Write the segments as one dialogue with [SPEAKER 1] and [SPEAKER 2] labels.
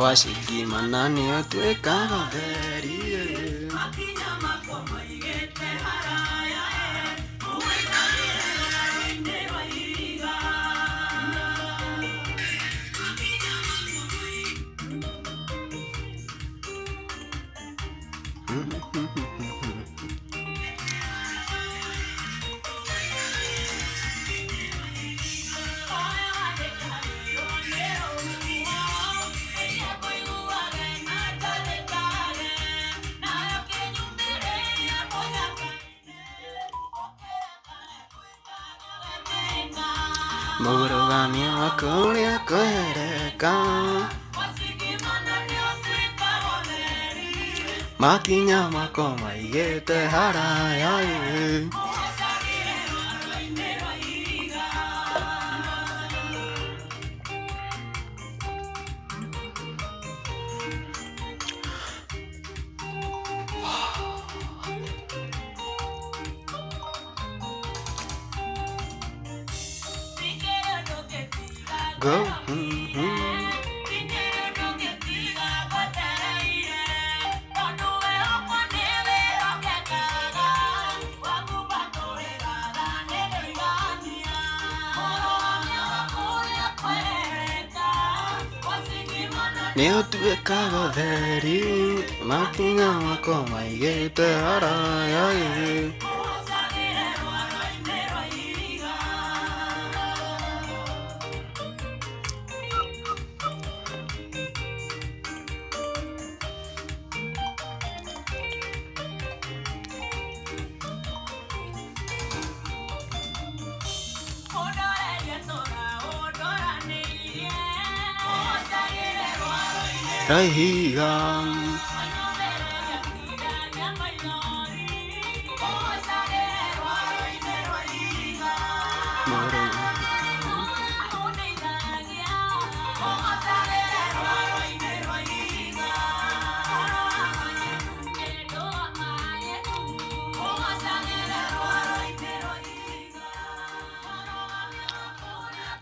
[SPEAKER 1] Wacingimana nĩ ũtuĩkaga theri. Mũrũgamia wa kũrĩa kwereka makinya makwa maigĩte haraya ĩ. Go. Nĩ ũtuĩkaga ũtheri makinya makwa maigĩte haraya ĩ. Raihiga.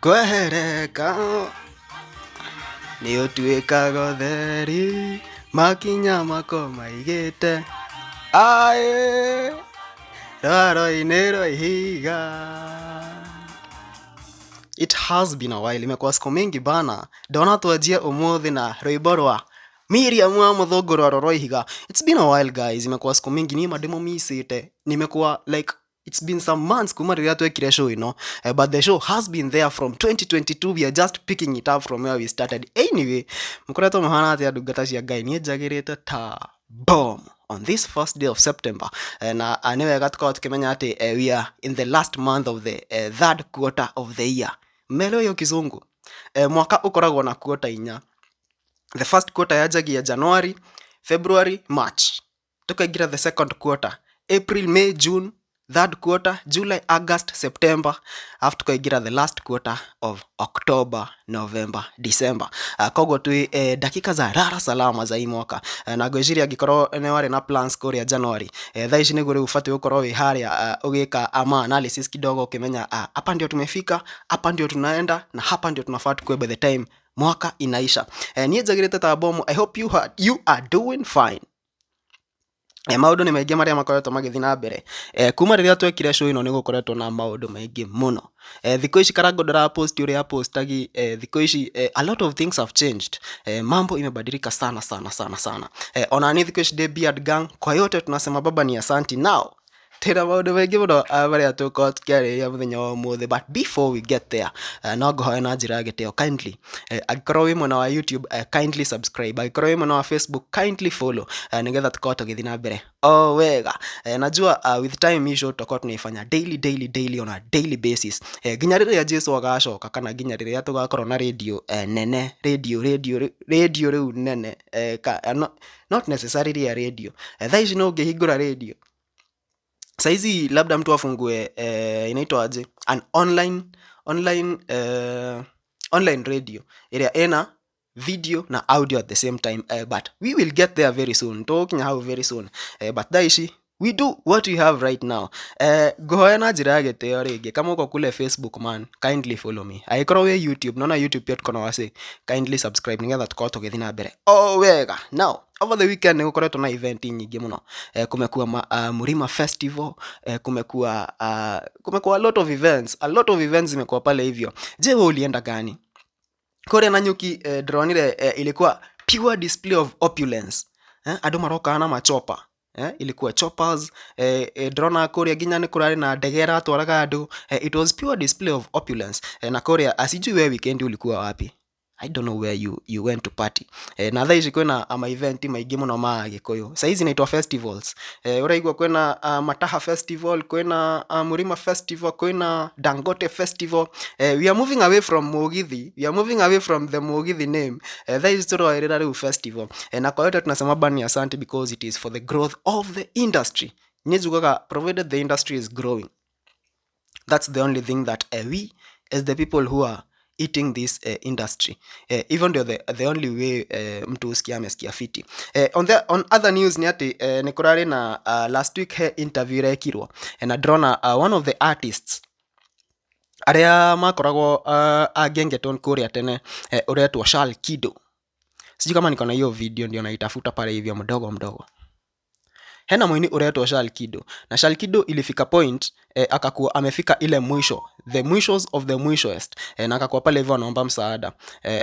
[SPEAKER 1] Kwehereka nĩ ũtuĩkaga ũtheri makinya makwa maigĩte aĩ rwaro-inĩ rwa ihiga. It has been a while, imekuwa siku mingi bana. Ndona twanjie umuthi na rwimbo rwa Miriam wa Muthũngũ rwaro rwa ihiga. It's been a while guys, imekuwa siku mingi niĩ ndĩmũmicĩte. Nimekuwa like it's been some months kuma rĩrĩa twekire show ĩno, but the show has been there from 2022. We are just picking it up from where we started. Anyway, mũkoretwo mũhana atĩa ndungata cia Ngai? Niĩ njagĩrĩte ta bomb on this first day of September. Na nĩ wega tũkorwo tukĩmenya atĩ we are in the last month of the third quarter of the year. Melo hiyo kizungu. Mwaka ũkoragwo na quarter inya. The first quarter yanjagia January, February, March. Tukaingira the second quarter, April, May, June. Third quarter, July, August, September. Alafu tukaingira the last quarter of October, November, December. Koguo twi dakika za rara salama za hii mwaka. Na ngwĩciria angĩkorwo nĩ warĩ na plans kũrĩa January, thaa ici nĩguo rĩu ũbatiĩ gũkorwo wĩ harĩa ũgĩka ama analysis kidogo ũkĩmenya hapa ndio tumefika, hapa ndio tunaenda na hapa ndio tunafaa tukue by the time mwaka inaisha. Niĩ njagĩrĩte ta bomu. I hope you are doing fine. Maũndũ nĩ maingĩ marĩa makoretwo magĩthiĩ na mbere. Kuma rĩrĩa twekire show ĩno nĩ gũkoretwo na maũndũ maingĩ mũno. Thikũ ici Karango ndarapost ũrĩa apostagi. Thikũ ici a lot of things have changed. Mambo imebadilika sana sana sana sana. Ona niĩ thikũ ici ndĩ Beard Gang. Kwa yote tunasema baba ni asanti. Now twĩna maũndũ maingĩ mũno marĩa tũgũkorwo tũkĩarĩrĩria mũthenya wa ũmũthĩ, but before we get there, no ngũhoe na njĩra ya gĩtĩo kindly, angĩkorwo wĩ mwena wa YouTube, kindly subscribe. Angĩkorwo wĩ mwena wa Facebook, kindly follow, nĩgetha tũkorwo tũgĩthiĩ na mbere o wega. Najua with time hii show tutakuwa tunaifanya daily daily daily on a daily basis, nginya rĩrĩa Jesu agacoka kana nginya rĩrĩa tũgakorwo na radio nene, radio radio radio rĩu nene, no, not necessarily a radio. Thaa ici no ũngĩhingũra radio saizi, labda mtu afungue, inaitwa aje, an online radio ĩrĩa ĩna video na audio at the same time, but we will get there very soon. Tũgũkinya hau very soon, but thaa ici We do what we have right now. Ngũhoya na njĩra ya gĩtĩo rĩngĩ, kama uko kule Facebook man, kindly follow me. Angĩkorwo wĩ YouTube, nona YouTube pia tuko na wase, kindly subscribe nĩgetha tũkorwo tũgĩthiĩ na mbere o wega. Now over the weekend nĩ gũkoretwo na event nyingĩ mũno. Kumekuwa Murima Festival, kumekuwa a lot of events, a lot of events zimekuwa pale hivyo. Je, wewe ulienda gani? Kũrĩa Nanyuki ndĩronire ilikuwa pure display of opulence. Andũ marokaga na machopa. Ilikuwa choppers, ndĩrona kũrĩa nginya nĩ kũrarĩ na ndege ĩratwaraga andũ. It was pure display of opulence. Na kũrĩa sijui wewe weekend ulikuwa wapi? I don't know where you went to party. Na thaa ici kwĩna ama event maingĩ mũno ma Gĩkũyũ. Saa hizi inaitwa festivals. Ũraigua kwĩna Mataha Festival, kwĩna Murima Festival, kwĩna Dangote Festival. We are moving away from Mugithi. We are moving away from the Mugithi name. Thaa ici tũroerera rĩu festival. Na kwa yote tunasema bani asante because it is for the growth of the industry. Niĩ njugaga provided the industry is growing. That's the only thing that we as the people who are eating this industry, even though the only way mtu usikia amesikia fiti. On other news ni ati nĩ kũrarĩ na last week he interview irekirwo, na ndĩrona one of the artists arĩa makoragwo a Gengeton kũrĩa tene, ũretwo Charles Kido. Sijui kama niko na hiyo video, ndio naitafuta pale hivyo mdogo mdogo. Hena mwini uretwo Charles Kido, na Charles Kido ilifika point akakuwa amefika ile mwisho, the mwishos of the mwishoest, na akakuwa pale hivyo anaomba msaada,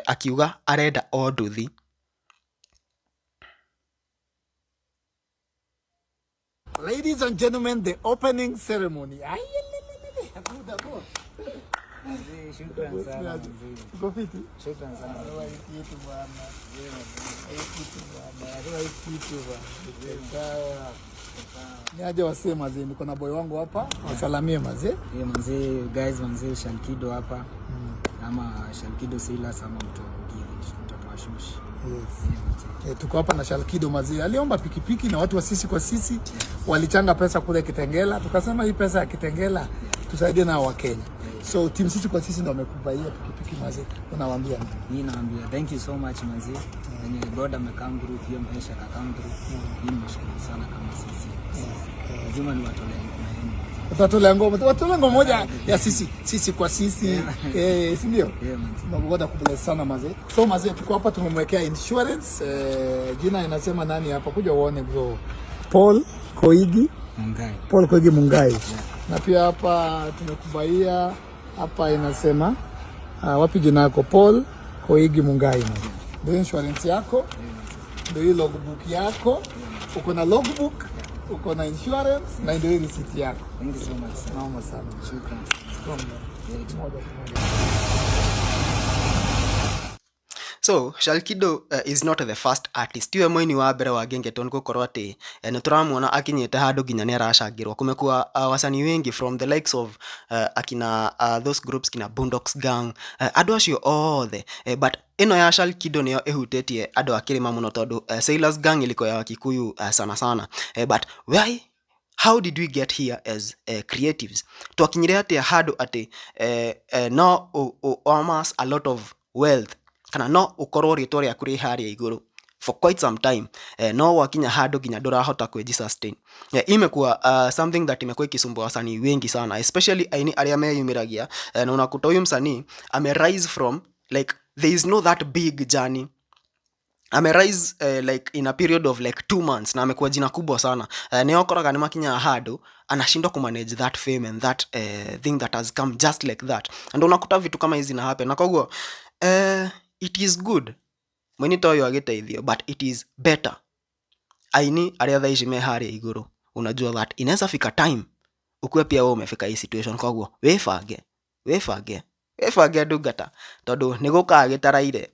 [SPEAKER 1] akiuga arenda o nduthi.
[SPEAKER 2] Ladies and gentlemen, the opening ceremony. Ai,
[SPEAKER 3] Shukran sana mzee.
[SPEAKER 2] Uko fiti?
[SPEAKER 3] Shukran sana.
[SPEAKER 2] Hii kitu bwana. Hii kitu bwana. Hii kitu bwana. Sawa. Ni aje wasee mazee, niko na boy wangu hapa. Wasalamie mazee.
[SPEAKER 3] Yeah, manzee, guys, manzee Shalkido hapa. Ama Shalkido Silas ama mtu wa Mugithi, mtoto wa Shush.
[SPEAKER 2] Yes.
[SPEAKER 3] Yeah, manzee.
[SPEAKER 2] Tuko hapa na Shalkido mazee. Aliomba pikipiki na watu wa sisi kwa sisi walichanga pesa kule Kitengela. Tukasema hii pesa ya Kitengela tusaidie nao wa Kenya. So team sisi kwa sisi ndio wamekubaia pikipiki mazee. Unawaambia nini?
[SPEAKER 3] Mimi naambia thank you so much manzee. Wenye God amecome through, pia maisha ka come through. Mimi nimeshukuru sana kama sisi. Lazima niwatolee ngoma yenu.
[SPEAKER 2] Utatolea ngoma, watolea ngoma moja ya sisi, sisi kwa sisi. Si ndio?
[SPEAKER 3] Yeah, manzee.
[SPEAKER 2] God akubless sana mazee. So mazee, tuko hapa tumemwekea insurance. Jina inasema nani hapa? Kuja uone bro. Paul Koigi.
[SPEAKER 3] Mungai.
[SPEAKER 2] Paul Koigi Mungai. Na pia hapa tumekubaia hapa inasema wapi jina yako? Paul Koigi Mungai. Ndio insurance yako. Ndio hii logbook yako. Uko na logbook, uko na insurance na ndio hii receipt yako.
[SPEAKER 3] Thank you so much sir.
[SPEAKER 2] Naomba sana.
[SPEAKER 3] Shukran.
[SPEAKER 2] Strong man. Moja kwa moja.
[SPEAKER 1] So Shalkido is not the first artist. Tiwe mwini wa mbere wa Gengeton gukorwo ati nĩ tũramuona akinyĩte handũ nginya nĩ aracangĩrwo. Kumekuwa wasanii wengi from the likes of akina those groups kina Boondocks Gang, andũ acio othe, but ĩno ya Shalkido nĩyo ĩhutĩtie andũ a kĩrĩma mũno tondũ Sailors Gang ilikuwa ya Kikuyu sana sana, but why, how did we get here as creatives? Twakinyire atia handũ atĩ no amass a lot of wealth kana no ukorwo rĩtwa rĩaku rĩ harĩa igũrũ for quite some time, no wakinya handũ nginya ndũrahota kwĩji sustain. Imekuwa something that imekuwa ikisumbua wasanii wengi sana, especially aini arĩa meyumĩragia, na unakuta huyu msanii ame rise from like there is no that big journey, ame rise like in a period of like 2 months na amekuwa jina kubwa sana. Nĩ okoraga nĩ makinyaga handũ anashindwa kumanage that fame and that thing that has come just like that, and unakuta vitu kama hizi na happen. Na koguo it is good mwini ta ũyũ agĩteithio, but it is better aini arĩa thaa ici me harĩa igũrũ, unajua that inaweza fika time ukuwe pia wewe umefika hii situation. Koguo wĩbange, wĩbange, wĩbange ndungata, tondũ nĩ gũkaga gĩtaraire.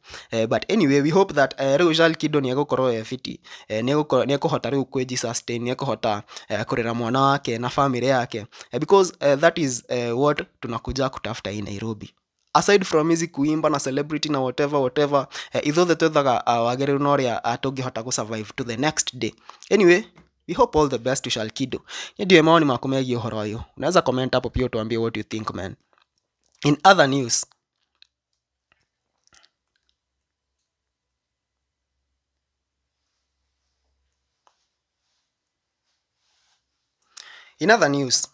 [SPEAKER 1] But anyway, we hope that rĩu Shalkido nĩ egũkorwo e fiti, nĩ ekũhota rĩu kwĩji sustain, nĩ ekũhota kũrera mwana wake na family yake, because that is what tunakuja kutafuta hii Nairobi. Aside from hizi kuimba na celebrity na whatever whatever, ithuothe twethaga wagĩrĩru na ũrĩa tũngĩhota gũsurvive to the next day. Anyway, we hope all the best to Shalkido. Ndiyo maoni maku megiĩ ũhoro ũyũ. Unaweza comment hapo pia utuambie what you think, man. In other news, In other news,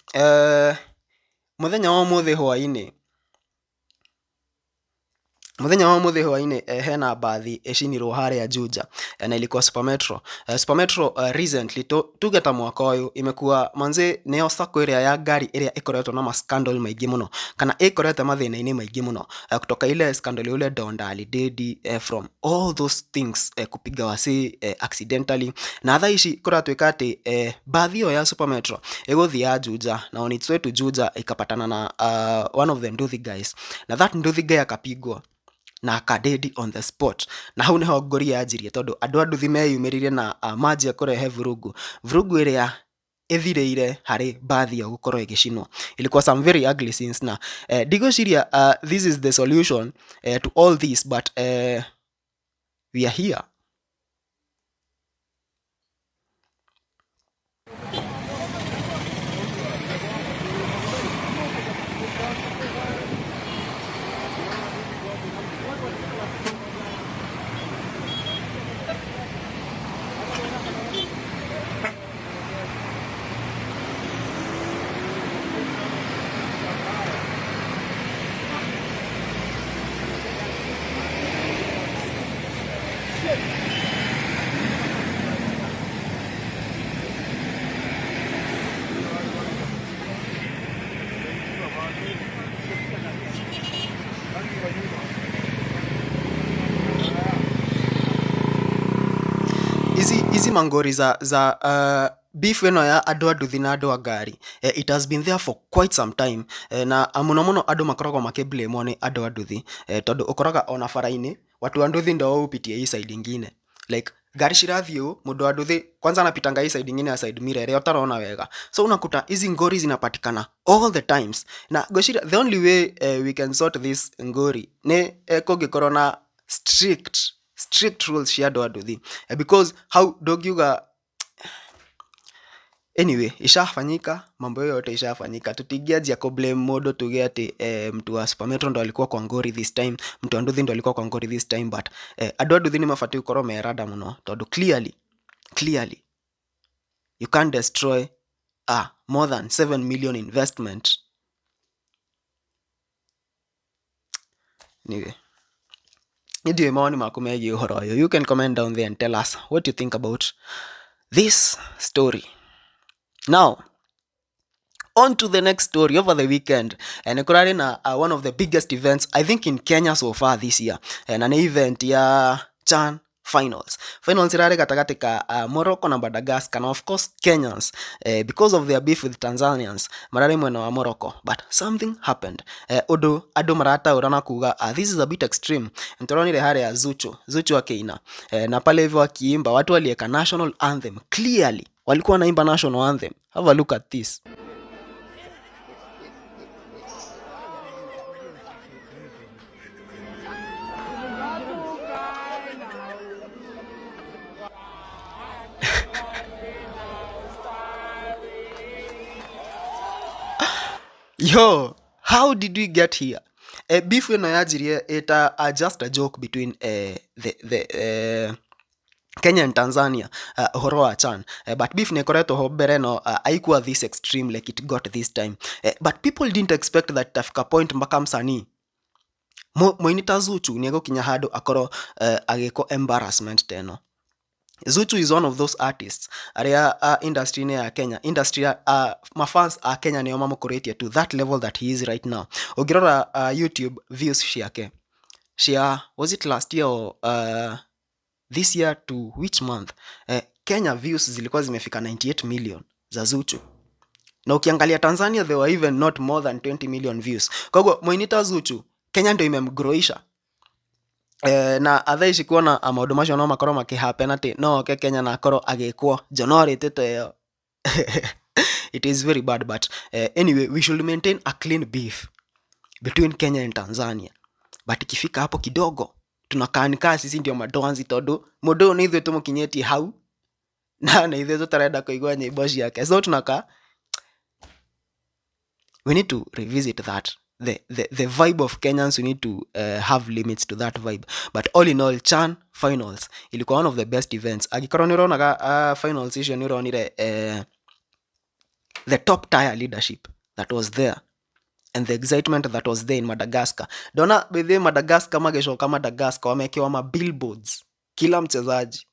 [SPEAKER 1] muthenya wa umuthi hwaini, muthenya wa umuthi hwaini, hena bathi icinirwo haria Juja, na ilikuwa Super Metro. Super Metro, recently tuge ta mwaka uyu imekuwa manze nĩyo sacco ĩrĩa ya ngari ĩrĩa ĩkoretwo na ma-scandal maingĩ mũno kana ĩkorete mathĩna-inĩ maingĩ mũno, kutoka ile scandal ya ule donda alidedi, from all those things, kupiga wasi accidentally, na thaa ici kũratuĩka atĩ bathi ĩyo ya Super Metro ĩgũthiĩ ya Juja, na on its way to Juja ikapatana na one of the nduthi guys, na that nduthi guy akapigwa na akadedi on the spot. Na hau niho ngori yanjirie, tondu andu a nduthi meyumĩririe na manjia kũrehe vurugu, vurugu ĩrĩa ĩthirĩire harĩ bathi ĩyo gũkorwo ĩgĩcinwo. Ilikuwa some very ugly scenes, na ndigwĩciria this is the solution to all this, but we are here. Ici mangori za beef ĩno ya andũ a nduthi na andũ a ngari, it has been there for quite some time, na mũno mũno andũ makoragwo makĩblamwo nĩ andũ a nduthi, tondũ ũkoraga ona bara-inĩ watu wa nduthi ndo hupitia hii side ingine, like ngari cirathiĩ ũũ, mũndũ wa nduthi kwanza anapitanga hii side ingine ya side mirror ĩrĩa ũtarona wega, so unakuta hizi ngori zinapatikana all the times. Na ngwĩciria the only way we can sort this ngori nĩ kũngĩkorwo na strict rules cia andũ a nduthi, because how ndũngiuga. Anyway, ishafanyika, mambo hiyo yote ishafanyika. Tutingianjia kublame mũndũ tuge atĩ mtu wa Super Metro ndo alikuwa kwa ngori this time, mtu wa nduthi ndo alikuwa kwa ngori this time, but andũ a nduthi nĩ mabatiĩ gũkorwo merada mũno, tondũ clearly, clearly you can't destroy a more than 7 million investment. Anyway, ndiũĩ mawoni maku megiĩ ũhoro ũyũ. You can comment down there and tell us what you think about this story. Now on to the next story. Over the weekend, nĩ kũrarĩ na one of the biggest events, I think, in Kenya so far this year, na nĩ event ya CHAN finals. Finals irarĩ gatagatĩ ka Morocco na Madagascar, na of course Kenyans, because of their beef with Tanzanians, mararĩ mwena wa Morocco. But something happened, ũndũ andũ marataũra na kuga this is a bit extreme. Nĩtũronire harĩa Zuchu akĩina, na pale hivyo akiimba watu walieka national anthem. Clearly walikuwa wanaimba national anthem. Have a look at this. Yo, how did we get here? Beef ĩno yanjirie ĩta just a joke between the Kenya and Tanzania, ũhoro wa CHAN, but beef nĩ ĩkoretwo ho mbere, no haikuwa this extreme like it got this time, but people didn't expect that itafika point mpaka msanii mũini ta Zuchu nĩ egũkinya handũ akorwo agĩkwo embarrassment teno. Zuchu is one of those artists arĩa industry-inĩ ya Kenya, industry mafans a Kenya nĩo mamũkũrĩtie to that level that he is right now. Ũngĩrora YouTube views ciake cia, was it last year or this year, to which month, Kenya views zilikuwa zimefika 98 million za Zuchu, na ukiangalia Tanzania they were even not more than 20 million views. Koguo mũini ta Zuchu, Kenya ndio imemgroisha, na thaa ici kuona maũndũ macio no makorwo makĩhappen atĩ no oke Kenya na akorwo agĩkwo njonorĩte ta ĩyo, it is very bad. But anyway, we should maintain a clean beef between Kenya and Tanzania, but ikifika hapo kidogo tunakaa sisi ndio madonzi, tondũ mũndũ ũyũ nĩ ithuĩ tũmũkinyĩtie hau na ithuĩ tũtarenda kũigua nyĩmbo ciake, so tunakaa. We need to revisit that, the vibe of Kenyans. We need to have limits to that vibe. But all in all, CHAN finals ilikuwa one of the best events. Angĩkorwo nĩ ũronaga finals icio, nĩ ũronire. The top tier leadership that was there and the excitement that was there in Madagascar. Dona bethe Madagascar magecoka Madagascar wamekewa ma billboards kila mchezaji,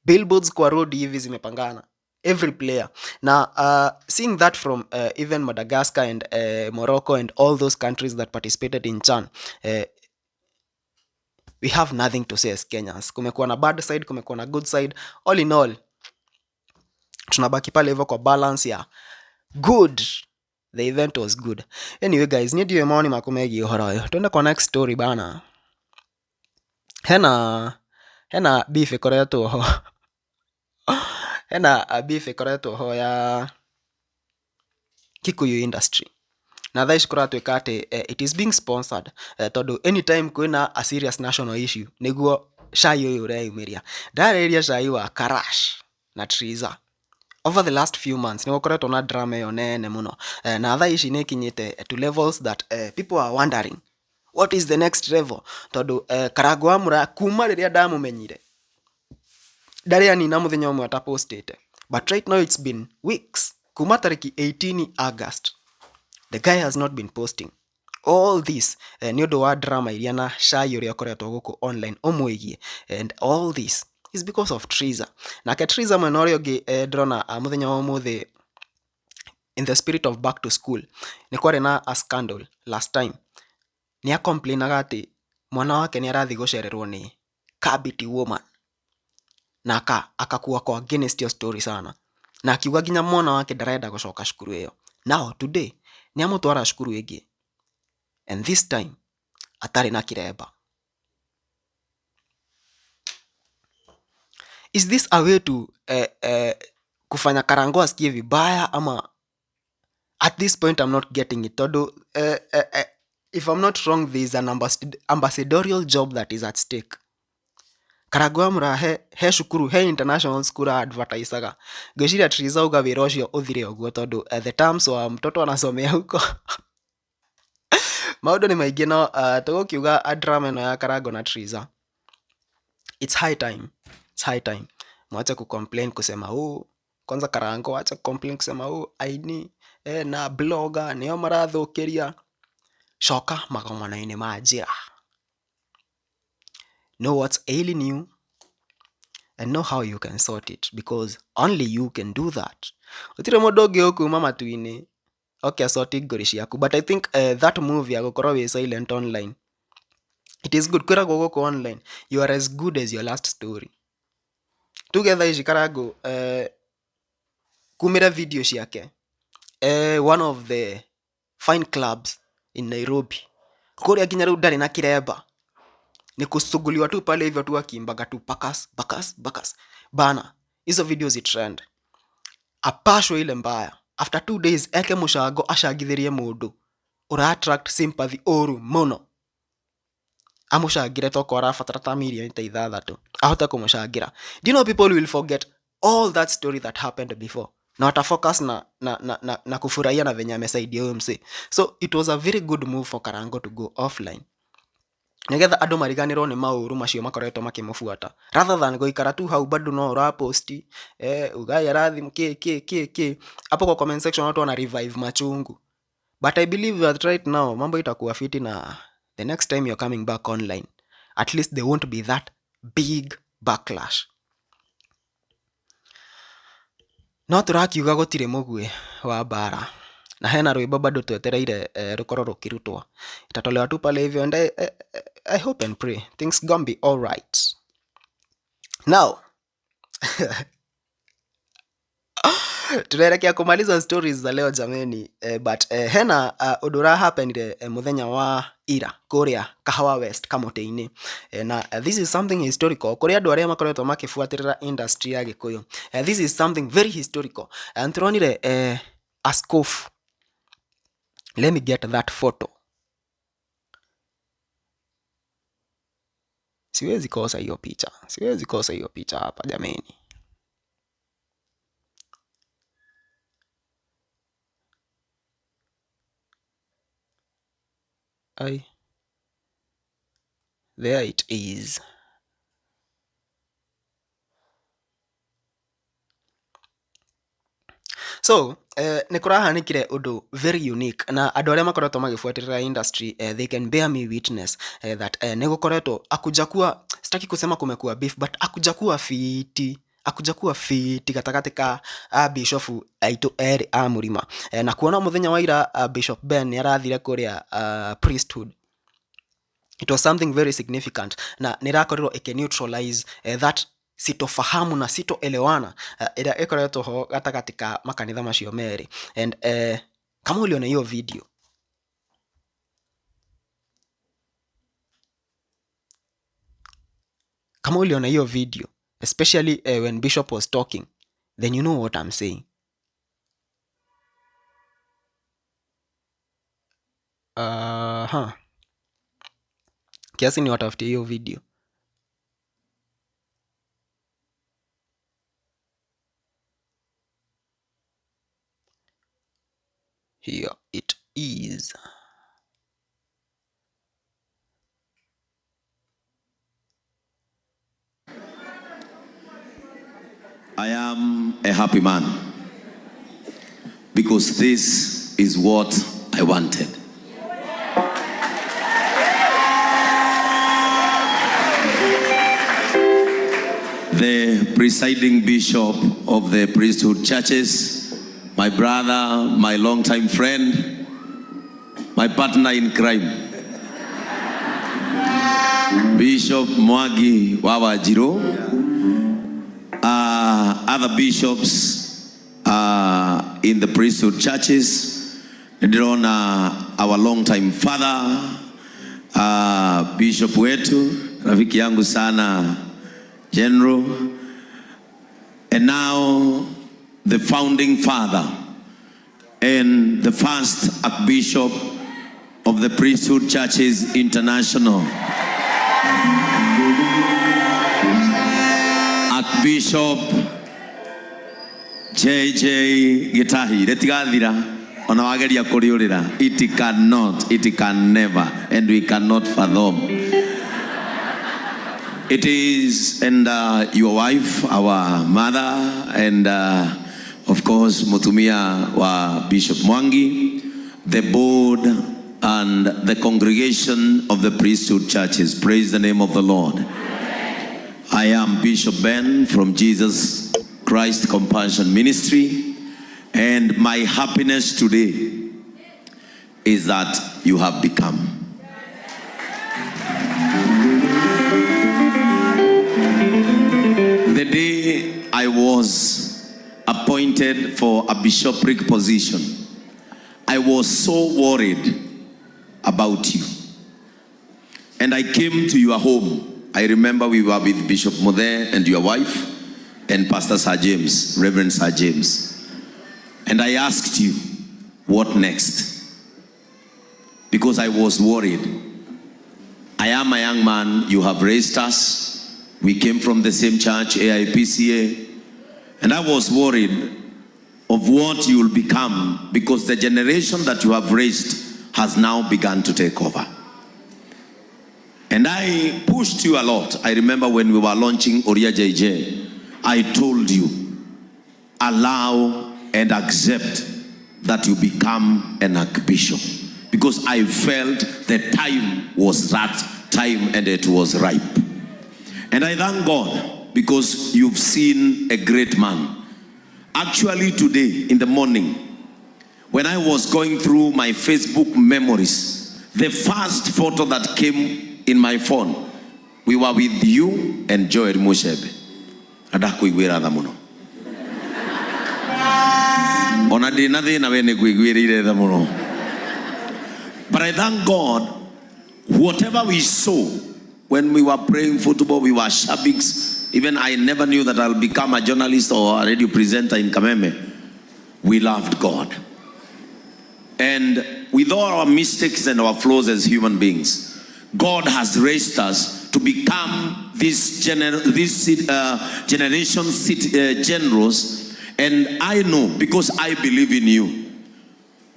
[SPEAKER 1] billboards kwa road hivi zimepangana, every player. Na seeing that from even Madagascar and Morocco and all those countries that participated in CHAN, we have nothing to say as Kenyans. Kumekuwa na bad side, kumekuwa na good side. All in all, tunabaki pale hivyo kwa balance ya good. The event was good. Anyway guys, niĩ ndiũĩ mawoni maku megiĩ ũhoro ũyũ. Twende kwa next story bana. Hena beef ĩkoretwo ho. Hena a beef ĩkoretwo ho ya Kikuyu industry. Na thaa ici kũratuĩka atĩ it is being sponsored, tondũ anytime kwĩna a serious national issue nĩguo cai ũyũ ũreyumĩria. Ndarĩrĩria cai wa Karash na Triza. Over the last few months nĩ gũkoretwo na drama ĩyo nene mũno, na thaa ici nĩ ĩkinyĩte to levels that people are wondering what is the next level, tondũ Karango wa Mũraya kuma rĩrĩa ndamũmenyire ndarĩ anina mũthenya ũmwe atapostĩte, but right now it's been weeks, kuma tarĩki 18 August the guy has not been posting. All this nĩ ũndũ wa drama iria na cai ũrĩa ũkoretwo gũkũ online ũmwĩgiĩ, and all this is because of Triza. Nake Triza mwena ũrĩa ũngĩ, ndĩrona mũthenya wa ũmũthĩ, in the spirit of back to school, nĩ kwarĩ na a scandal last time. Nĩ acomplainaga atĩ mwana wake nĩ arathiĩ gũcererwo nĩ Kabiti woman, na akakuwa kwa against your story sana, na akiuga nginya mwana wake ndarenda gũcoka cukuru ĩyo. Now today nĩ amũtwara cukuru ĩngĩ, and this time atarĩ na kiremba. Is this a way to kufanya Karango asikie vibaya, ama at this point I'm not getting it, tondũ if I'm not wrong there is an ambassadorial job that is at stake. Karango wa Mũraya he cukuru, he international school advertisaga. Ngwĩciria Triza auga wĩra ũcio ũthire ũguo, tondũ the terms wa mtoto anasomea huko. Maũndũ nĩ maingĩ, no tũgũkiuga drama ĩno ya Karango na Triza, it's high time, it's high time mwache kucomplain kusema oh, kwanza Karango acha kucomplain kusema oh, aini na blogger nĩo marathũkĩria. Coka magomano-inĩ ma njĩra. Know what's ailing you and know how you can sort it, because only you can do that. Gũtirĩ mũndũ ũngĩ ũkuma matu-inĩ oke asort ngũri ciaku. But I think that move ya gũkorwo wĩ silent online, it is good. Kwĩragwo gũkũ online you are as good as your last story. Tuge thaa ici Karango kumĩra video ciake one of the fine clubs in Nairobi, kũrĩa nginya rĩu ndarĩ na kiremba, ni kusuguliwa tu pale hivyo tu akiimbaga tu bakas bakas bakas bana. Hizo video zi trend, apashwe ile mbaya, after 2 days eke mũcango acangithĩrie mũndũ ũra attract sympathy ũru mũno, amũcangĩre tokorwo arabatara ta mirioni ta 6 ahote kũmũcangĩra. Do you know people will forget all that story that happened before, na watafocus na kufurahia na venye amesaidia huyo msee. So it was a very good move for Karango to go offline, nigetha andũ mariganĩrwo nĩ maũru macio makoretwo makĩmũbuata, rather than gũikara tu hau bado no ũraposti ugai arathi kĩ kĩ kĩ kĩ hapo kwa comment section watu wana revive machungu. But I believe that right now mambo itakuwa fiti, na the next time you're coming back online at least there won't be that big backlash. No tũrakiuga gũtirĩ mũguĩ wa mbara, na hena rwĩmbo bado twetereire rũkorwo rũkĩrutwo, itatolewa tu pale hivyo, and I hope and pray things gonna be all right. Now tunaelekea kumaliza stories za leo jameni, but hena ũndũ ũrahappenire mũthenya wa ira kũrĩa Kahawa West Kamũtĩ-inĩ, na this is something historical kũrĩ andũ arĩa makoretwo makĩbuatĩrĩra industry ya Gĩkũyũ. This is something very historical. Nĩtũronire askofu, let me get that photo, siwezi kosa hiyo picha, siwezi kosa hiyo picha hapa jameni. Ai, there it is. So Nĩ kũrahanĩkire ũndũ very unique na andũ arĩa makoretwo magĩbuatĩrĩra industry, they can bear me witness that nĩ gũkoretwo akuja kuwa, sitaki kusema kumekuwa beef, but akuja kuwa fiti, akuja kuwa fiti gatagatĩ ka bishop aitũ erĩ a mũrima, na kuona mũthenya wa ira Bishop Ben nĩ arathire kũrĩa priesthood. It was something very significant na nĩ ĩrakorirwo ĩkĩ neutralize that sitofahamu na sitoelewana ĩrĩa ĩkoretwo ho gatagatĩ ka makanitha macio merĩ. And kama uliona hiyo video, kama uliona hiyo video, especially when Bishop was talking, then you know what I'm saying. Huh. Kiasi ni watafutie hiyo video. Here it is.
[SPEAKER 4] I am a happy man because this is what I wanted. The presiding bishop of the priesthood churches, my brother, my longtime friend, my partner in crime, Bishop Mwangi wa Wanjiru, other bishops in the priesthood churches, ndĩrona our longtime father, bishop wetu, rafiki yangu sana, General, and now the founding father and the first archbishop of the Priesthood Churches International, Archbishop J.J. Gitahi. Rĩtigathira ona wageria kũrĩũrĩra. It cannot, it can never, and we cannot fathom. It is, and your wife, our mother, and of course, Mutumia wa Bishop Mwangi, the board and the congregation of the priesthood churches. Praise the name of the Lord. I am Bishop Ben from Jesus Christ Compassion Ministry, and my happiness today is that you have become. The day I was appointed for a bishopric position, I was so worried about you. And I came to your home. I remember we were with Bishop Mothe and your wife and Pastor Sir James, Reverend Sir James. And I asked you, what next? Because I was worried. I am a young man, you have raised us. We came from the same church, AIPCA. And I was worried of what you will become, because the generation that you have raised has now begun to take over. And I pushed you a lot. I remember when we were launching Oria JJ, I told you, allow and accept that you become an archbishop. Because I felt the time was that time and it was ripe. And I thank God because you've seen a great man. Actually today in the morning, when I was going through my Facebook memories, the first photo that came in my phone, we were with you and Joel Mushebe. Ndakuiguĩra tha mũno. Ona ndĩ na thĩna we nĩ ngũiguĩrĩire tha mũno. But I thank God, whatever we saw when we were playing football, we were shabiks. Even I never knew that I'll become a journalist or a radio presenter in Kameme. We loved God. And with all our mistakes and our flaws as human beings, God has raised us to become this, generation generals. And I know, because I believe in you,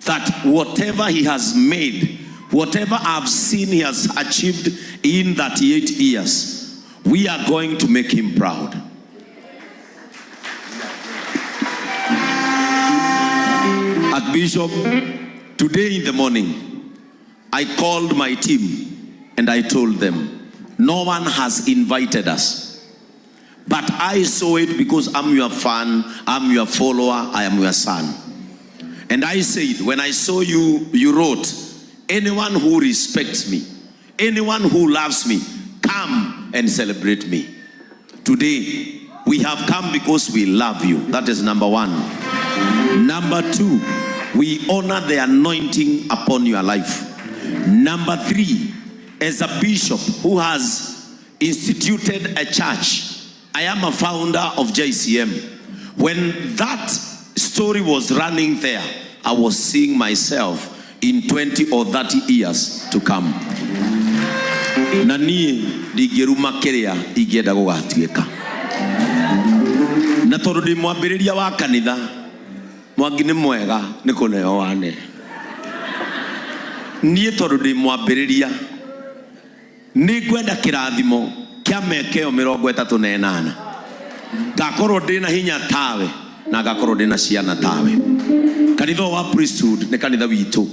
[SPEAKER 4] that whatever he has made, whatever I've seen he has achieved in 38 years, we are going to make him proud. Archbishop, today in the morning, I called my team and I told them, no one has invited us. But I saw it because I'm your fan, I'm your follower, I am your son. And I said, when I saw you, you wrote, anyone who respects me, anyone who loves me, come and celebrate me. Today, we have come because we love you. That is number one. Number two, we honor the anointing upon your life. Number three, as a bishop who has instituted a church, I am a founder of JCM. When that story was running there, I was seeing myself in 20 or 30 years to come. Na niĩ ndingĩruma kĩrĩa ingĩenda gũgatuĩka. Na tondũ ndĩ mwambĩrĩria wa kanitha, Mwangi nĩ mwega nĩ kũneo wane. Niĩ tondũ ndĩ mwambĩrĩria, nĩ ngwenda kĩrathimo kĩa mĩaka ĩyo 38. Ngakorwo ndĩna hinya tawe na ngakorwo ndĩna ciana tawe. Kanitha ũyũ wa priesthood nĩ kanitha witũ.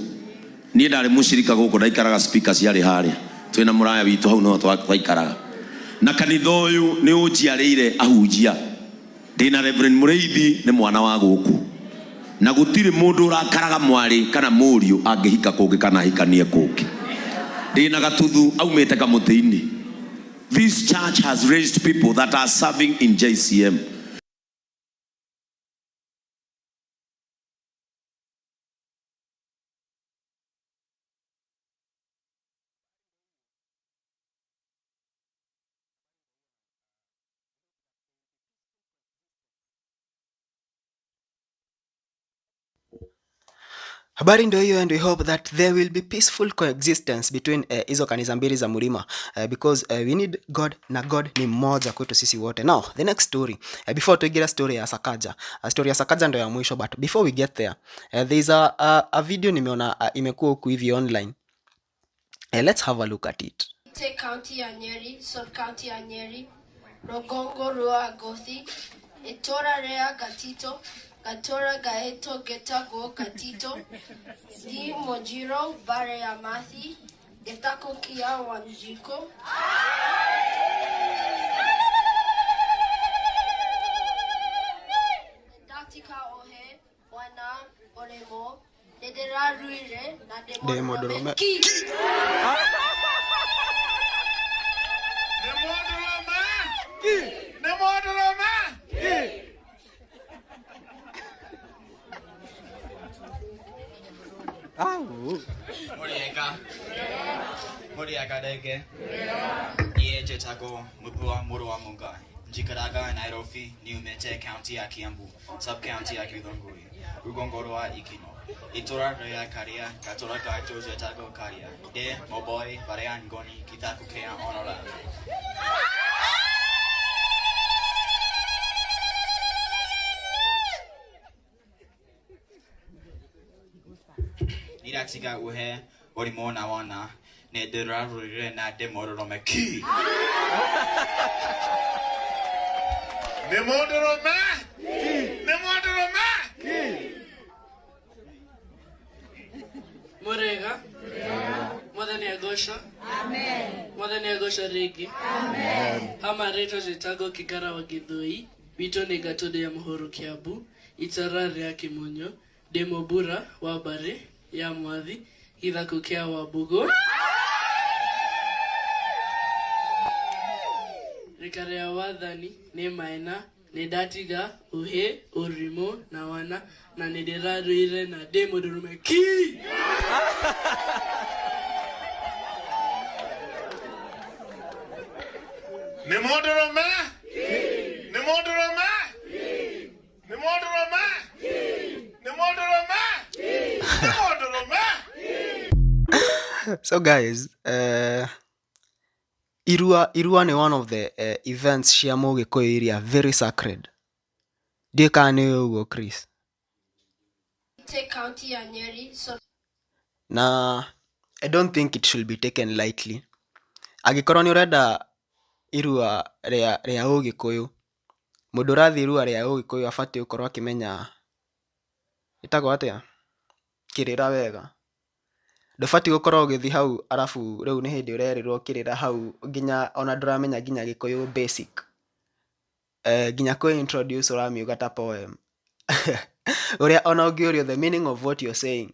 [SPEAKER 4] Niĩ ndarĩ mũcirika gũkũ, ndaikaraga speaker ciarĩ harĩa. Twĩna mũraya witũ hau no twaikaraga. Na kanitha ũyũ nĩ ũnjiarĩire ahunjia. Ndĩna Reverend Mũrĩithi nĩ mwana wa gũkũ. Na gũtirĩ mũndũ ũrakaraga mwarĩ kana mũriũ angĩhika kũngĩ kana ahikanie kũngĩ. Ndĩna Gatuthu aumĩte kamũtĩ-inĩ. This church has raised people that are serving in JCM.
[SPEAKER 1] Habari ndio hiyo, and we hope that there will be peaceful coexistence between hizo kanisa mbili za Mlima, because we need God na God ni mmoja kwetu sisi wote. Now the next story, before tuingira story ya Sakaja, story ya Sakaja ndio ya mwisho, but before we get there, there is a video nimeona imekuwa huku hivi online. Let's have a look at it.
[SPEAKER 5] Take county ya Nyeri, sub county ya Nyeri, Rogongo rwa Gothi, Itora rea Gatito, Gatora Gaeto Getago Gatito, Di Mojiro Bare ya Mathi, Getako Kia Wanjiko. Datika Ohe, Wana Oremo, Nedera Ruire, na
[SPEAKER 1] Demodorome.
[SPEAKER 5] Ki.
[SPEAKER 6] Muriega. Muriega rege. Niĩ njĩtagwo Mũbua mũrũ wa Mũngai. Njikaraga Nairobi, niumĩte county ya Kiambu, sub county ya Githunguri, rũgongo rwa Ikino. Itũra rĩa Karia, gatũra gaitũ njetagwo Karia. Ndĩ mũboi barĩa ngoni gĩthaku kĩa Onora. Nĩndatiga uhe ũrimũ na wona nĩndĩrarũire na ndĩmũrũrũme ki.
[SPEAKER 7] Murega. Mwathani agocwo. Mwathani agocwo rĩngĩ. Hama rĩtwa njĩtagwo Kĩkara wa Gĩthũi, witũ nĩ Gatũndũ ya Mũhuro Kĩambu, itũra rĩa Kĩmunyo, ndĩ mũmbura wa mbarĩ ya Mwathi, gĩthaku kĩa Wambũgũ. Rika rĩa wathani nĩ Maina, nĩndatiga ũhĩ, ũrimũ na wana, na nĩndĩrarũire na ndĩ mũndũrũme ki.
[SPEAKER 1] So guys, Irua ni one of the events cia Mũgĩkũyũ iria very sacred. Ndiũĩ kana nĩ ũĩ ũguo Chris.
[SPEAKER 5] Take county ya Nyeri, sub
[SPEAKER 1] Na I don't think it should be taken lightly. Angĩkorwo nĩ ũrenda irua rĩa Ũgĩkũyũ, mũndũ ũrathiĩ irua rĩa Ũgĩkũyũ abatiĩ gũkorwo akĩmenya ĩtagwo atĩa? Kĩrĩra wega. Ndũbatiĩ gũkorwo ũgĩthiĩ hau arabu rĩu nĩ hĩndĩ ũrerĩrwo kĩrĩra hau nginya ona ndũramenya nginya Gĩkũyũ basic. Nginya kwĩ introduce ũramiuga ta poem. Ũrĩa ona ũngĩũrio the meaning of what you're saying,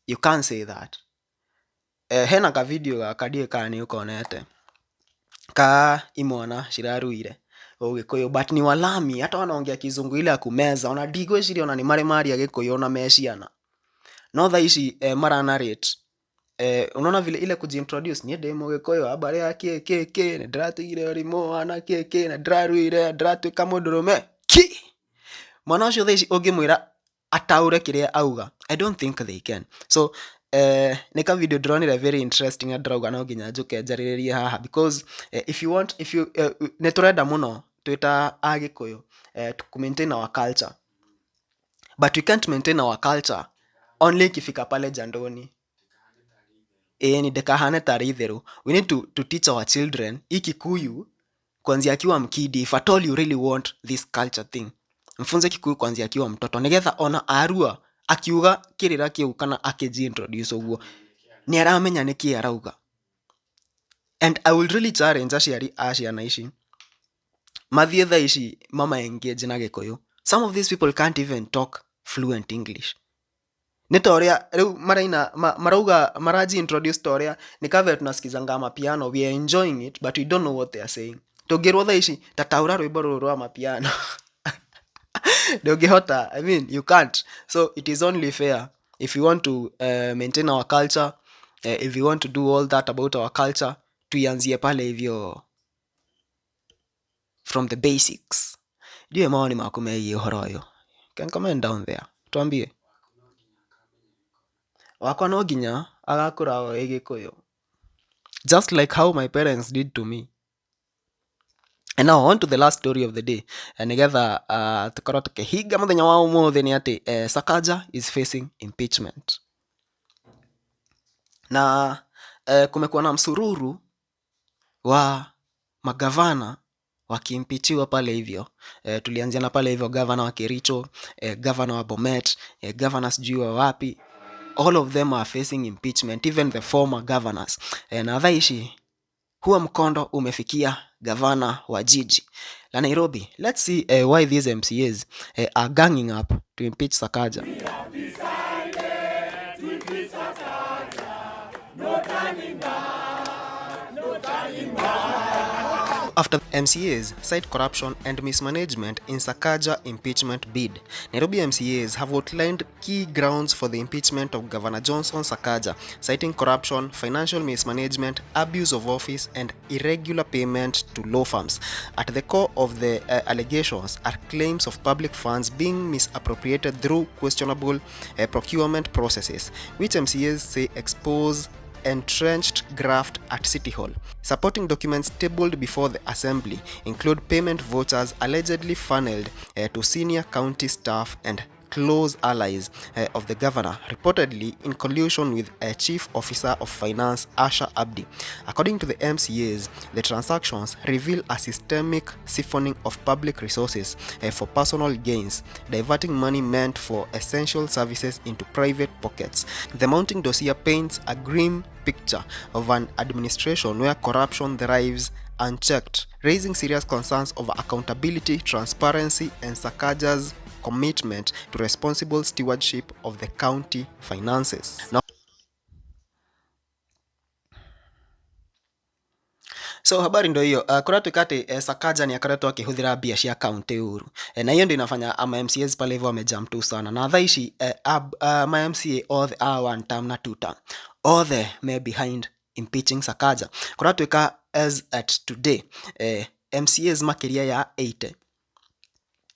[SPEAKER 1] you can't say that. Hena ka video gaka ndiũĩ kana nĩ ũkonete ka imwana ciraruire Ũgĩkũyũ, but ni walami, hata wanaongea Kizungu ile ya kumeza, ona ndigwĩciria ona nĩ marĩ maria Gĩkũyũ ona me ciana. No thaa ici mara narrate, unaona vile ile kujiintroduce, niĩ ndĩ Mũgĩkũyũ wa mbarĩ ya kĩ kĩ kĩ, nĩ ndĩratigire ũrimũ wa na kĩ kĩ, na ndĩraruire ndĩratuĩka mũndũrũme ki. Mwana ũcio thaa ici ũngĩmwĩra ataũre kĩrĩa auga, I don't think they can. So nĩ ka video ndĩronire very interesting na ndĩrauga no nginya njũke njarĩrĩrie haha because if you want, if you nĩ tũrenda mũno twĩ ta Agĩkũyũ to maintain our culture, but we can't maintain our culture only ikifika pale jandoni. Ĩĩ, ni ndĩkahane tarĩ itherũ. We need to teach our children hii Kikuyu kuanzia akiwa mkidi. If at all you really want this culture thing, mfunze Kikuyu kuanzia akiwa mtoto, nigetha ona arua akiuga kĩrĩra kĩu kana akĩji introduce ũguo nĩ aramenya nĩkĩ arauga. And I will really challenge aciari a ciana ici mathiĩ thaa ici mama engage na Gĩkũyũ. Some of these people can't even talk fluent English. Nĩ ta ũrĩa rĩu maraina marauga maraji introduce, ta ũrĩa nĩ kave tunasikizanga mapiano, we are enjoying it but we don't know what they are saying. Tũngĩrwo thaa ici ta taũra rwĩmbo rũrũ rwa mapiano, ndũngĩhota. I mean, you can't. So it is only fair, if you want to maintain our culture, if you want to do all that about our culture, tuianzie pale hivyo from the basics. Ndiwe maoni maku megiĩ ũhoro ũyũ, can comment down there, tuambie. Wakwa no nginya agakũra oĩ Gĩkũyũ, just like how my parents did to me. And now on to the last story of the day, nigetha tukorwo tukihinga muthenya wa umuthi, ni ati Sakaja is facing impeachment. Na kumekuwa na msururu wa magavana wakiimpeachiwa pale hivyo. Tulianzia na pale hivyo gavana wa Kericho, gavana wa Bomet, gavana sijui wa wapi. All of them are facing impeachment, even the former governors. Na thaa ici huo mkondo umefikia gavana wa jiji la Nairobi. Let's see why these MCAs are ganging up to impeach Sakaja. After MCAs cite corruption and mismanagement in Sakaja impeachment bid, Nairobi MCAs have outlined key grounds for the impeachment of Governor Johnson Sakaja, citing corruption, financial mismanagement, abuse of office, and irregular payment to law firms. At the core of the allegations are claims of public funds being misappropriated through questionable procurement processes, which MCAs say expose entrenched graft at City Hall. Supporting documents tabled before the assembly include payment vouchers allegedly funneled to senior county staff and close allies of the governor, reportedly in collusion with a chief officer of finance, Asha Abdi. According to the MCAs, the transactions reveal a systemic siphoning of public resources for personal gains, diverting money meant for essential services into private pockets. The mounting dossier paints a grim picture of an administration where corruption thrives unchecked, raising serious concerns over accountability, transparency, and Sakaja's commitment to responsible stewardship of the county finances. Now, so habari ndo hiyo. Kũratuĩka atĩ Sakaja nĩ akoretwo akĩhũthĩra mbia cia county ũru, na hiyo ndio inafanya ama MCAs pale hivyo wamejam tu sana. Na thaa ici ma MCA othe a one term na two term othe me behind impeaching Sakaja. Kũratuĩka as at today, MCAs makĩria ya 80,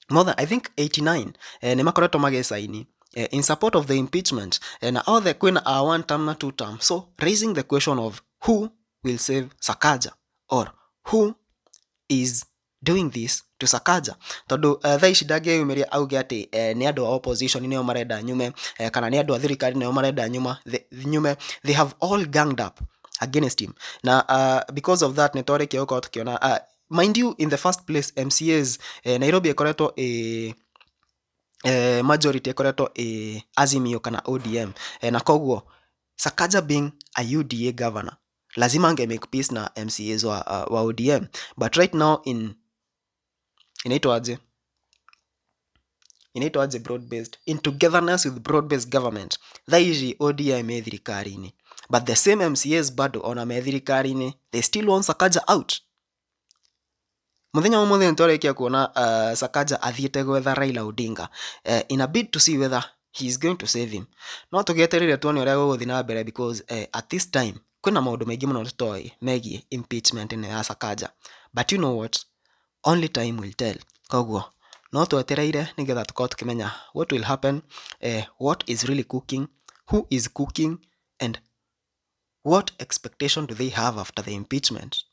[SPEAKER 1] more than, I think 89, nĩ makoretwo magĩcaini in support of the impeachment, na othe kwĩna a one term na two term, so raising the question of who will save Sakaja or who is doing this to Sakaja, tondũ thaa ici ndangĩyumĩria auge atĩ nĩ andũ a opposition nĩo marenda nyume, kana nĩ andũ a thirikari nĩo marenda nyuma nyume. They have all ganged up against him, na because of that nĩ twarĩkia gũkorwo tũkĩona, mind you, in the first place MCAs, Nairobi ĩkoretwo ĩ Majority ĩkoretwo ĩ Azimio kana ODM, na koguo Sakaja being a UDA governor lazima ange make peace na MCAs wa ODM. But right now in inaitwa aje broad based, in togetherness with broad based government, thaa ici ODM ĩ thirikari-inĩ, but the same MCAs bado ona me thirikari-inĩ, they still want Sakaja out. Muthenya ũmũthĩ nĩtwarĩkia kuona Sakaja athiĩte gwetha Raila Odinga in a bid to see whether he is going to save him. No tũgĩetereire tuone ũrĩa gũgũthiĩ na mbere, because at this time kwĩna maũndũ maingĩ mũno tũtoĩ megiĩ impeachment ĩno ya Sakaja. But you know what, only time will tell. Koguo no twetereire nĩgetha tũkorwo tũkĩmenya what will happen, what is really cooking, who is cooking, and what expectation do they have after the impeachment.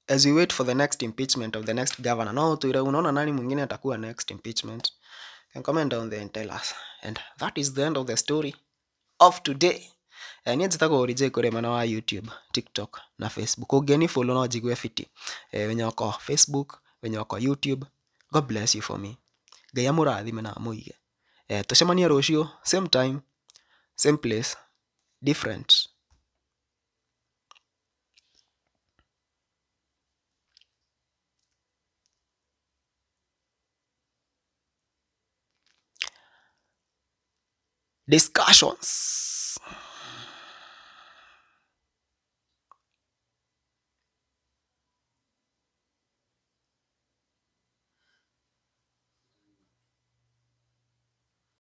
[SPEAKER 1] As we wait for the next impeachment of the next governor, no tuire unaona nani mwingine atakuwa next impeachment? You can comment down there and tell us. And that is the end of the story of today. Niĩ njĩtagwo J kũrĩ mwena wa YouTube, TikTok na Facebook. Ũngĩni follow no njigue fiti. Wenye wako Facebook, wenye wako YouTube, God bless you for me. Ngai amũrathime na amũige. Tũcemanie rũciũ same time, same place, different discussions.